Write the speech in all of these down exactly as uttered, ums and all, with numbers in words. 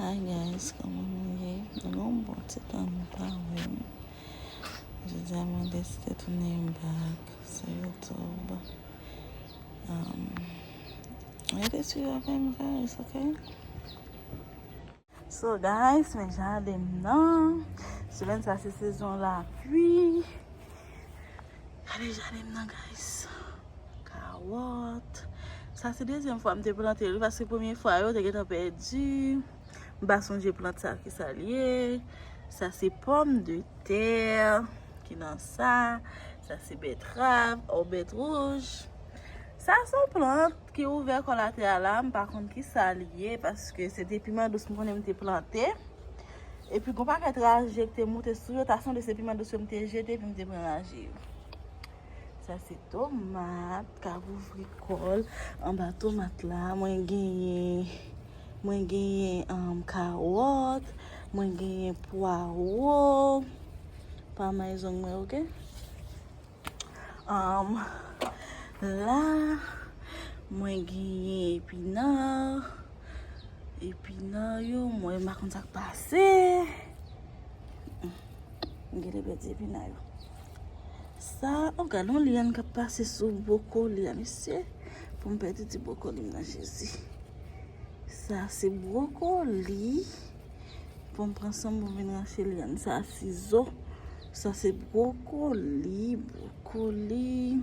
Hi guys, kòman nou ye? Nou gen yon bon ti tan nou pa wè m. Jodi a mwen deside tounen back sou YouTube. Um, rete swiv avè m guys, ok? So guys, men jaden m nan. Semèn sa se sezon lapli. Gade jaden m nan guys. Kawòt. Sa se dezyèm fwa m te plante li, paske premye fwa yo te gentan pèdi. M pa sonje plant sa ki sa l ye. Sa se pòmdetè ki nan sa. Sa se bètrav, o bèt wouj. Sa se yon plant ki ouvè kò l atè a la, m pa konn ki sa l ye, paske se te piman dous m konnen m te plante. Epi gon pakèt raje ki te moute sou yo, ta sanble se piman dous yo m te jete, epi m te pran raje yo. Sa se tomat k ap ouvri kò l. Anba tomat la, mwen genyen, mwen genyen um, kawòt, mwen genyen pwawo. Pa may zong mwen, ok? Um, la, mwen genyen epina. Epina yo, mwen pa konn sa k pase. M genlè pèdi epina yo. Sa, oh, gade yon lyann k ap pase sou bwokoli a, mesye. Pou m pèdi ti bwokoli m nan, Jezi. Sa se bwokoli. Pou m pran san m pou m vin rache lyann. Sa sizo. Sa se bwokoli, bwokoli.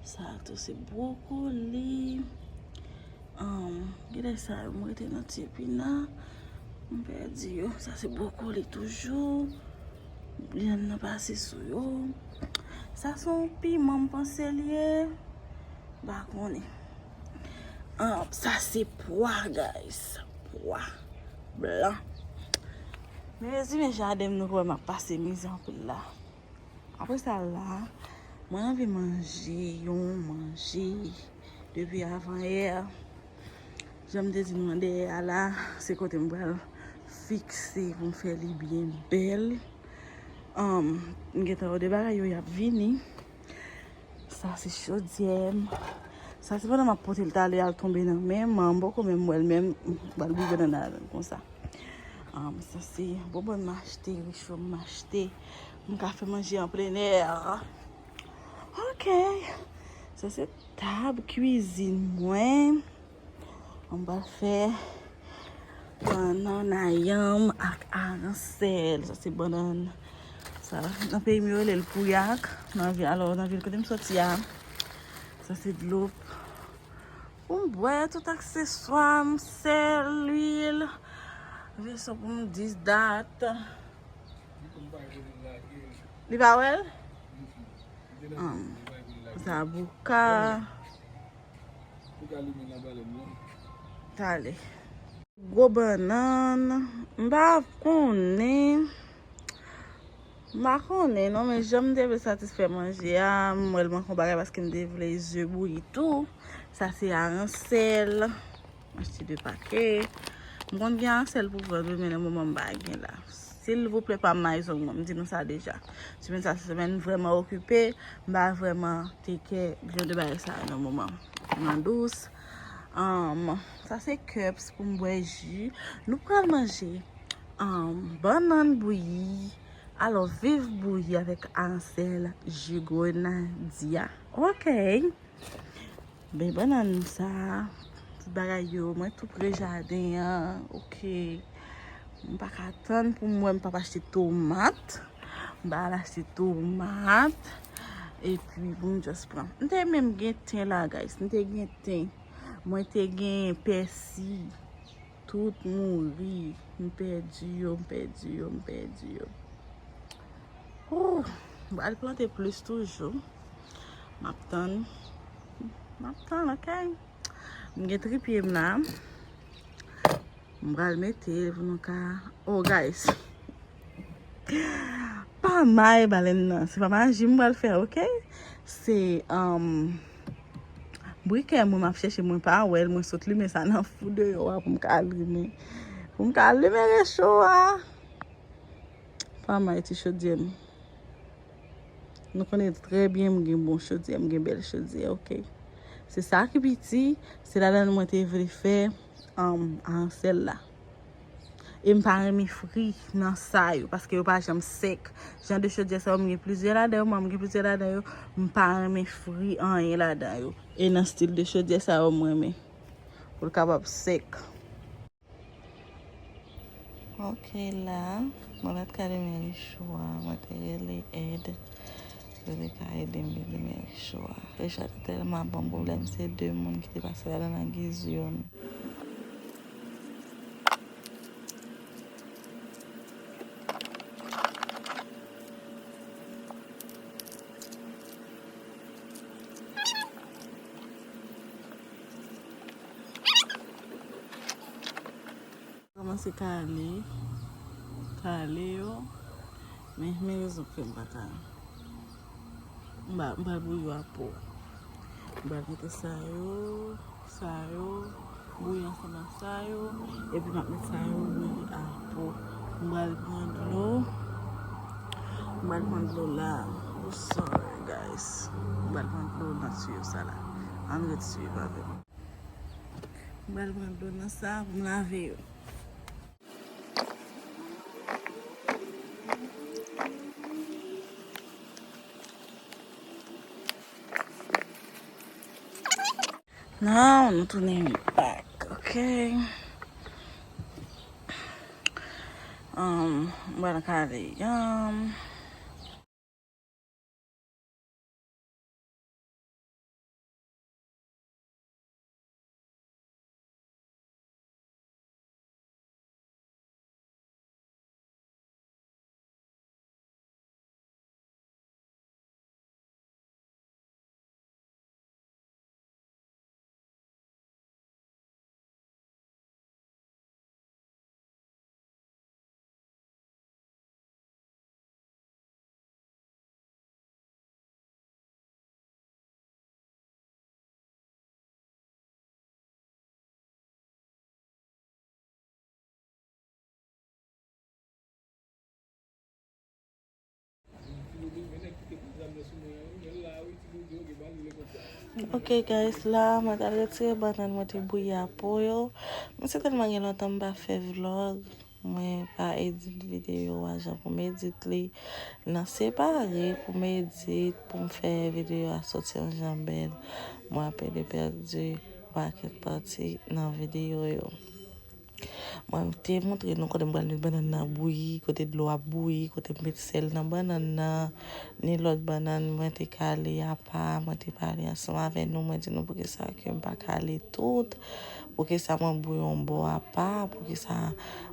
Sa tou se bwokoli. Um, genlè sa yo, m rete nan ti epina. M pèdi yo. Sa se bwokoli toujou. Lyann nan pase sou yo. Sa se yon piman, m panse l ye. M pa konnen. Um, sa se pwa, guys. Pwa blan. Men mezanmi, jaden m, nou wè m ap pase mizè anpil la. Apre sa la, mwen anvi manje yon manje depi avan yè. Jan m te di nou andeyè a la, se kote m pral fikse pou m fè li byen bèl. Um, m gentan wè de bagay yo, y ap vini. Sa se chodyè m. Sa se pandan m ap pote l t ale al tonbe nan men m, m poko menm wè l menm, m pral bouyi bannann nan konsa. Um, sa se bonbòn m achte, recho m achte. M ka fè manje an plen è. Ok. Sa se tab kwizin mwen. M pral fè bannann a yanm ak aransèl. Sa se bannann. Sa nan peyi m yo rele l pouyak. Nan vil, alò, nan vil kote m soti a, sa se dlo pou m bwè, tout akseswa m, sèl, lwil, veso pou m dis dat. Li pa wè l? Sa bouka. Tale. Gwo bannann. M pa konnen. M pa konnen non, men jan m te vle satisfè manje a, m wè l manke yon bagay paske m te vle ze bouyi tou. Sa se aransèl. M achte de pake. M konn gen ansèl pou vann wi, men nan moman m pa gen la. Silvouplè pa may zong mwen, m di nou sa deja. Semèn sa se semèn vrèman okipe, m pa vrèman teke jan de bagay sa yo nan moman. Nan dous. Um, sa se cups pou m bwè ji. Nou pral manje um, bannann bouyi. Alò, viv bouyi avèk aransèl, ji grenadya. Ok. Ben, bannann sa, tout bagay yo, mwen tou pre jaden an, ok. M pa ka tann pou m wè m p ap achte tomat. M pa al achte tomat. Epi pou m just pran. M te menm gen ten la, guys. M te gen ten. Mwen te gen pèsi. Tout mouri. M pèdi yo, m pèdi yo, m pèdi yo. Ooh, m pral plante plis toujou. M ap tann. M ap tann, ok? M gen tripye m la. M pral mete l pou nou ka. Oh, guys. Pa may balèn nan. Se pa maji m pral fè, ok? Se, um, brikè mwen m ap chèche, mwen pa wè l, mwen sot limen sa nan fou deyò a pou m ka limen. Pou m ka limen recho a. Pa may ti chodyè m. Nou konnen trè byen m gen bon chodyè, m gen bèl chodyè, ok? Se sa ki piti, se ladan l mwen te vle fè, um, aransèl la. E m pa renmen fri nan sa yo, paske yo pa janm sèk. Jan de chodyè sa yo, m gen plizyè ladan yo, mwen m gen plizyè ladan yo, m pa renmen fri anyen ladan yo. E nan stil de chodyè sa yo, m renmen. Pou l kapab sèk. Ok, la, mwen pa t ka limen recho a, mwen te rele èd, yo te ka ede m limen recho a. Recho a te tèlman ban m pwoblèm, se de moun ki te pase ladan nan giz youn. Kòmanse kale, kale yo. Men, men rezon k fè m pa ka. M ba, m pral bouyi yo a po. M pral mete sa yo, sa yo, bouyi ansanm ak sa yo, epi m ap met sa yo bouyi a po. M pral pran dlo. M pral pran dlo la. Oh, sorry, guys. M pral pran dlo nan tiyo sa la. Ann ret swiv avè m. M pral pran dlo nan sa pou m lave yo. Now, nou tounen back, ok? Um, m pral kale yanm. Ok, guys, la, mwen t al retire bannann mwen te bouyi a po yo. Mwen se tèlman gen lontan m pa fè vlog. Mwen pa edit videyo a jan pou m edit li. Nan separe pou m edit, pou m fè videyo a soti yon jan bèl. Mwen ap ede pèdi yon pakèt pati nan videyo yo. Mwen te montre nou kote m pral met bannann nan bouyi, kote dlo ap bouyi, kote m met sèl nan bannann nan. Ni lòt bannann mwen te kale apa, mwen te pale ansanm avè nou, mwen di nou poukisa ke m pa kale tout, poukisa mwen bouyi yon bò apa, poukisa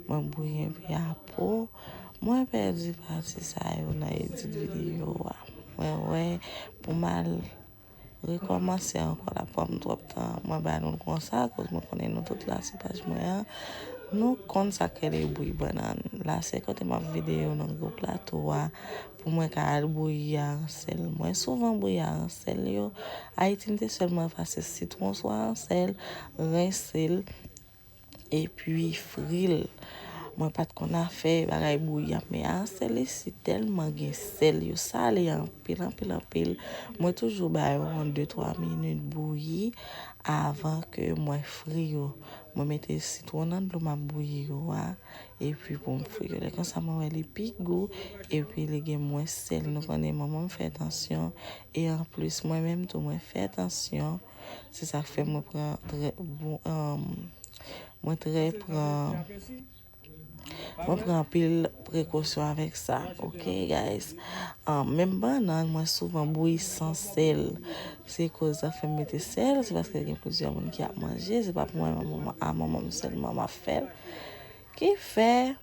mwen bouyi epi a po. Mwen pèdi pati sa yo nan edit videyo a. Mwen wè pou m al rekòmanse ankò, l ap pran m twòp tan. Mwen ba nou l konsa, akoz mwen konnen nou tout la sou paj mwen an. Nou konn sa k rele bouyi bannann. La, se kote m ap vide yo nan gwo plato a pou mwen ka al bouyi a an sèl. Mwen souvan bouyi a an sèl yo. Ayiti, m te sèlman efase sitwon sou a an sèl, rense l, epi fri l. Mwen pa t konn afè bagay bouyi a, men a sèl isit tèlman gen sèl, yo sale anpil, anpil, anpil. Mwen toujou ba yo yon de twa minit bouyi avan ke mwen fri yo. Mwen mete sitwon nan dlo m ap bouyi yo a, epi pou m fri yo. Lè konsa, mwen wè li pi gou, epi li gen mwens sèl. Nou konnen manman m fè tansyon, e anplis, mwen menm tou, mwen fè tansyon. Se sa k fè mwen pran trè bon, um, mwen trè pran, mwen pran anpil prekosyon avèk sa, ok, guys? Ah, menm bannann, mwen souvan bouyi san sèl. Se koz sa fè m mete sèl, se paske gen plizyè moun ki ap manje, se pa pou mwen, manman, a manman m sèlman m ap fè l. Ki fè,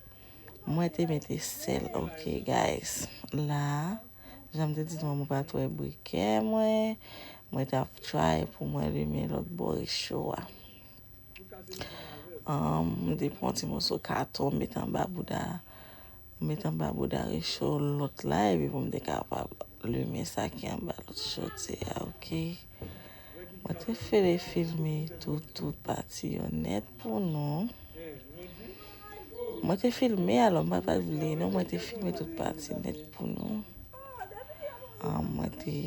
mwen te mete sèl, ok, guys? La, jan m te di nou, mwen pa t wè brikè mwen, mwen t ap try pou mwen limen lòt bò recho a. Ahn, m te pran ti moso katon, m met anba bouda, m met anba bouda recho lòt la, epi pou m te kapab limen sa ki anba lòt chodyè a, ok? Mwen te fele filme tout, tout pati yo nèt pou nou. Mwen te filme, alò, m pa t vle, non, mwen te filme tout pati nèt pou nou. Ahn, mwen te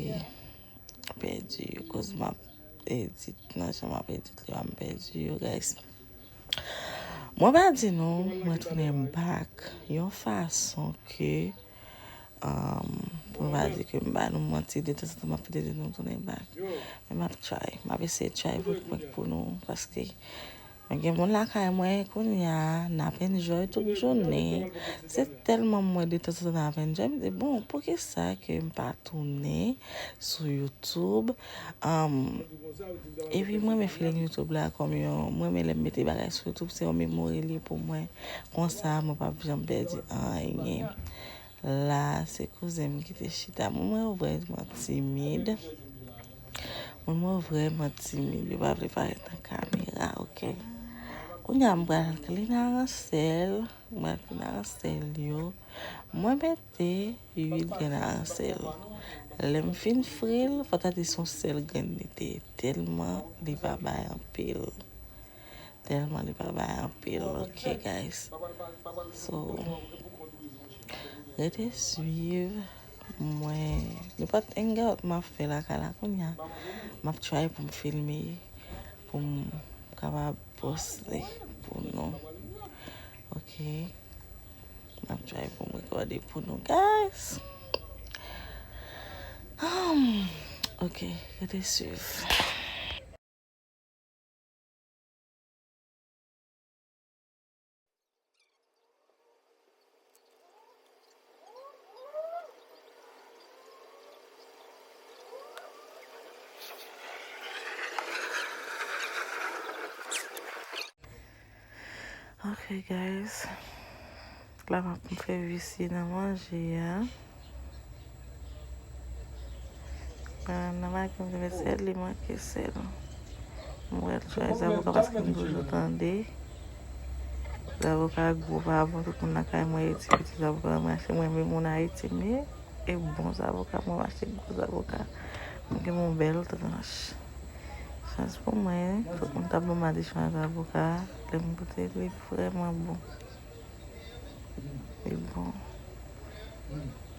pèdi yo, koz m ap edit, nan jan m ap edit li a, m pèdi yo, guys. Mwen pa di nou, mwen tounen back yon fason ke, um, pou m pa di ke m ba nou manti, detanzantan m ap fete di nou tounen back. Men m ap try, m ap eseye try pou prank pou nou, paske mwen gen moun lakay mwen kounye a, n ap enjoy tout jounen. Se tèlman m wè detanzantan n ap enjoy, m di, bon, poukisa ke m pa tounen sou YouTube? Um, epi mwen renmen feeling YouTube la kòm yon, mwen renmen lè m mete bagay sou YouTube, se yon memori li pou mwen. Konsa, mwen p ap janm pèdi anyen. La, se kouzen m ki te chita. Mwen, mwen vrèman timid. Mwen, mwen vrèman timid. Yo pa vle parèt nan kamera, oke? Kounye a, m pral clean aransèl. Mwen al fin aransèl yo. Mwen mete uit grenn aransèl. Lè m fin fri l, fò ta di se yon sèl grenn li te ye, tèlman li pa bay anpil. Tèlman li pa bay anpil, oke, guys? So, rete swiv mwen. Nenpòt hangout m ap fè lakay la kounye a, m ap try pou m filme, pou m kapab poste pou nou. Oke. M ap try pou m rekòde pou nou, guys. Hmm. Oke, rete swiv. Ok, guys. La m ap fè visye nan manje a. Ah, nan maten m te met sèl, li manke sèl. M pral try zavoka paske m toujou tande zavoka gwo pa bon, tout moun nan kay mwen rete piti zavoka, mwen achte, mwen renmen moun Ayiti, men e bon zavoka, mwen achte gwo zavoka. M gen yon bèl tranch. Chans pou mwen, tout moun t ap ban m madichon ak zavoka, lè m goute li vrèman bon. Li bon.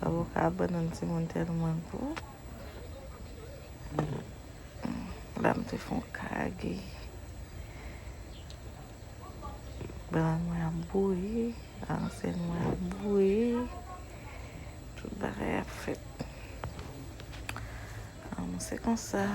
Avoka a bannann timoun tèlman gou. La m te fè yon kage. Bannann mwen ap bouyi, aransèl mwen ap bouyi. Tout bagay ap fèt. An, se konsa.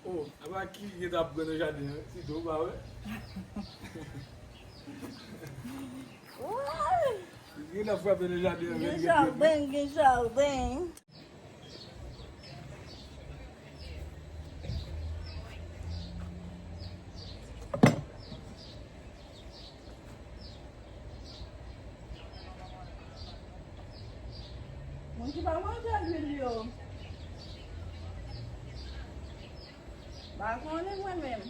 Oh, apa ki gen t ap pran nan jaden an, si tou ou pa wè? Gen t ap frape nan jaden an, gen jaden, gen jaden. Moun ki pa manje lwil yo. Pa konnen mwen menm.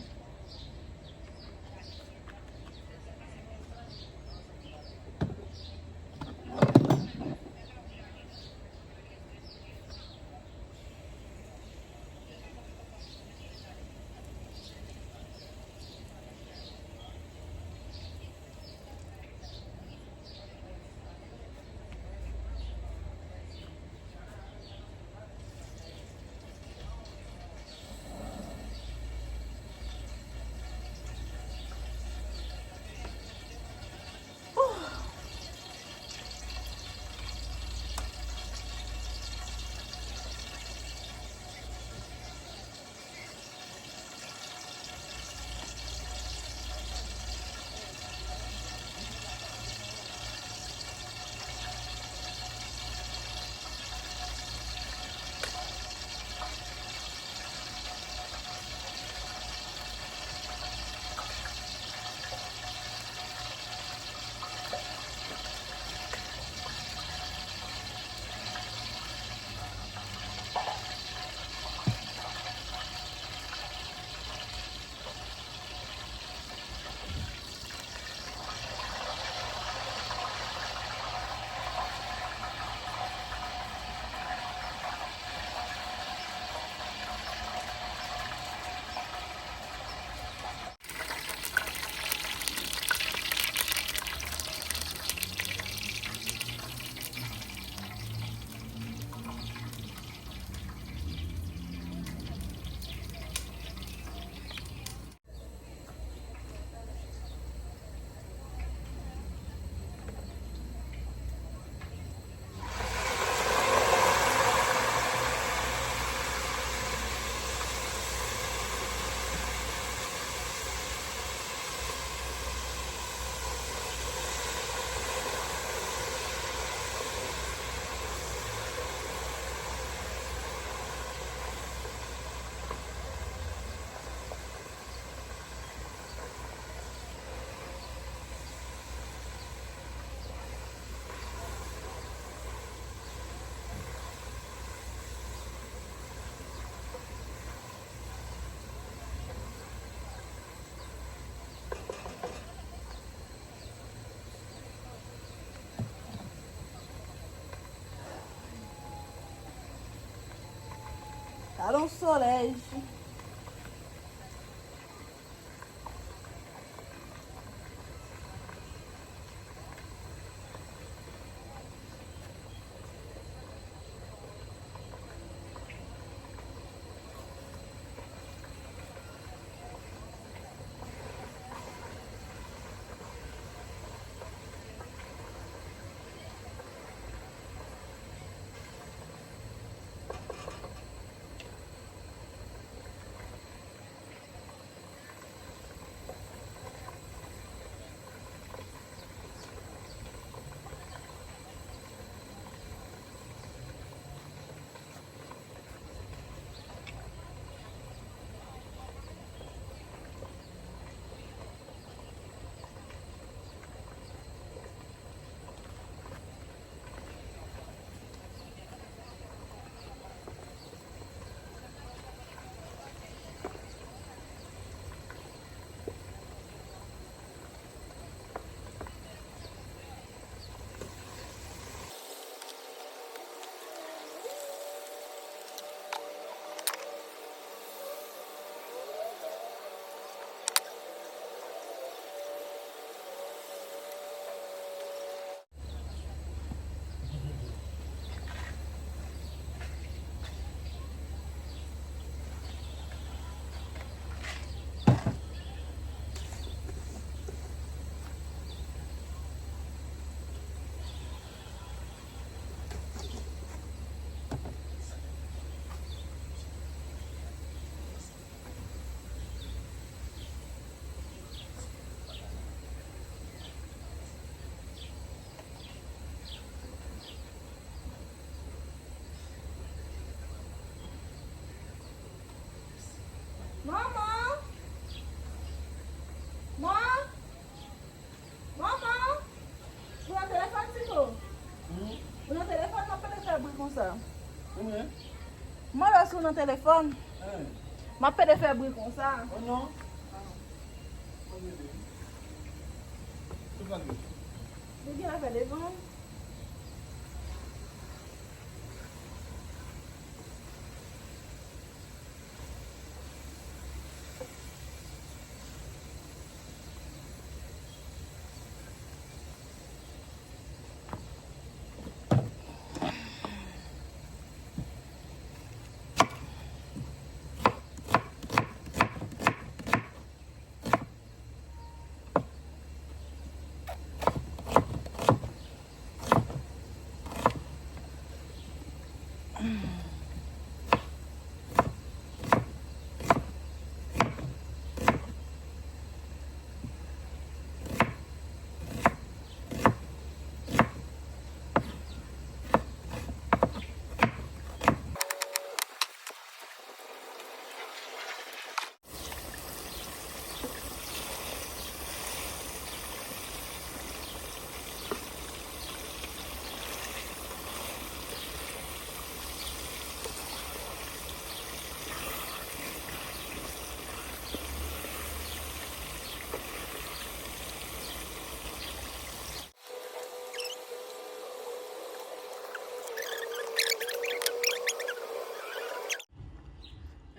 Gade yon solèy. Manman! Man! Manman! Ou nan telefòn, Tito? Hmm? Ou nan telefòn, m ap pede fè bri konsa. Ou menm? M mande si ou nan telefòn. Hein? M ap pede fè bri konsa. Oh non. Ou gen afè devan.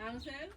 Arcel?